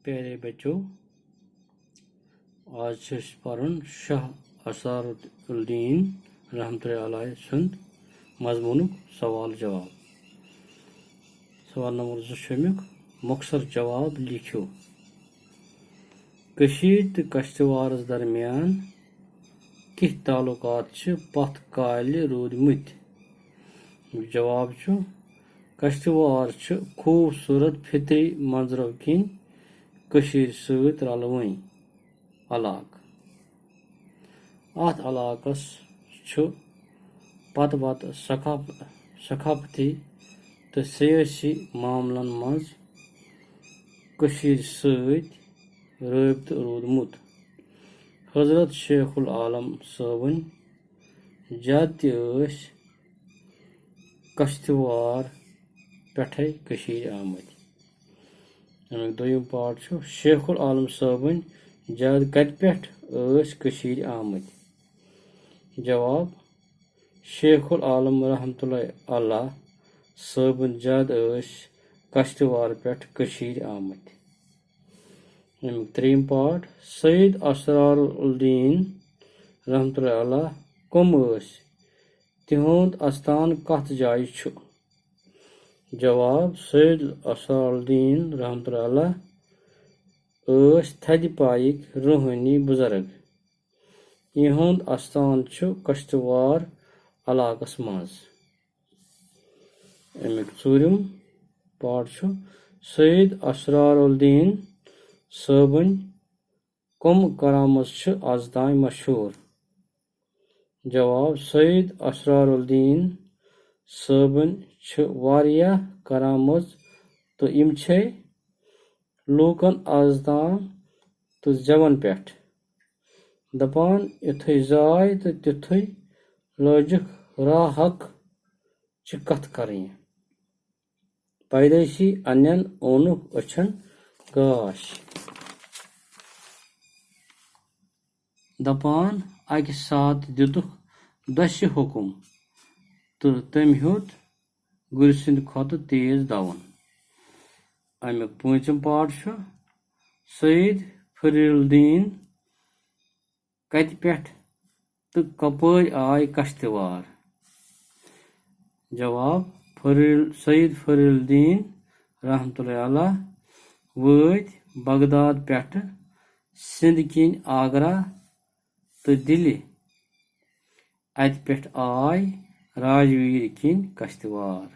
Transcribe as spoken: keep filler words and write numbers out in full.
پیارے بچو، آز چھِ أسۍ پرُن شاہ اسرار الدین رحمتہ اللہ علیہ سُنٛد مضموٗنُک سوال جواب۔ سوال نمبر زٕ چھُ اَمیُک، مۄخصر جواب لیکھِو۔ کٔشیٖر تہٕ کشتوارس درمیان کِتھ تعلقات چھِ پتھ کالہِ روٗدمٕتۍ؟ جواب چھُ، کشتوار چھُ خوٗبصوٗرت فطری منظرو کِنۍ کٔشیٖرِ سۭتۍ رلوٕنۍ علاقہٕ۔ اَتھ علاقس چھُ پتہٕ پتہٕ ثقاف-، ثقافتی تہٕ سیٲسی معاملن منٛز کٔشیٖرِ سۭتۍ رٲبطہٕ روٗدمُت۔ حضرت شیخ العالم صٲبٕنۍ جد تہِ ٲسۍ کشتوار پٮ۪ٹھے کٔشیٖرِ آمٕتۍ۔ اَمیُک دوٚیُم پارٹ چھُ، شیخ العالم صٲبٕنۍ جد کتہِ پٮ۪ٹھ ٲسۍ کٔشیٖرِ آمٕتۍ؟ جواب، شیخ العالم رحمتہ اللہ علیہ صٲبٕنۍ جد ٲسۍ کشتوار پٮ۪ٹھ کٔشیٖرِ آمٕتۍ۔ اَمیُک ترٛیٚیِم پارٹ، سید اسرار الدین رحمتہ اللہ علیہ کم ٲسۍ؟ تِہُنٛد استان کتھ جایہِ چھُ؟ جواب، سید اسرار الدین رحمتہ اللہ علیہ ٲسۍ تھدِ پایِکۍ روحٲنی بُزرگ۔ یِہُنٛد استان چھُ کشتوار علاقس منٛز۔ اَمیُک ژوٗرِم پارٹ چھُ، سید اسرار الدین صٲبٕنۍ کم کرامژ چھِ از تام مشہوٗر؟ جواب، سید اسرار الدین صٲبٕنۍ چھِ واریاہ کرامژ تہٕ یِم چھے لوٗکن از تام تہٕ زٮ۪ون پٮ۪ٹھ دپان، یِتھُے زاے تہٕ تِتھُے لٲجِکھ راہ حق چہِ کتھ کرٕنۍ۔ پیدٲیشی انٮ۪ن اوٚنُکھ أچھن گاش۔ دپان، اکہِ ساتہٕ دِتُکھ دسہِ حُکُم تہٕ تٔمۍ ہیوٚت گُرۍ سٕنٛدِ کھۄتہٕ تیز دون۔ اَمیُک پوٗنٛژِم پارٹ چھُ، سید فریل الدین کتہِ پٮ۪ٹھ تہٕ کپٲرۍ آے کشتوار؟ جواب، فریل، سید فریل الدین رحمتہ اللہ علیہ وٲتۍ بغداد پٮ۪ٹھٕ سِنٛدھ کِنۍ آگرہ تہٕ دِلہِ۔ اَتہِ پٮ۪ٹھ آے راجویٖر کِنۍ کشتوار۔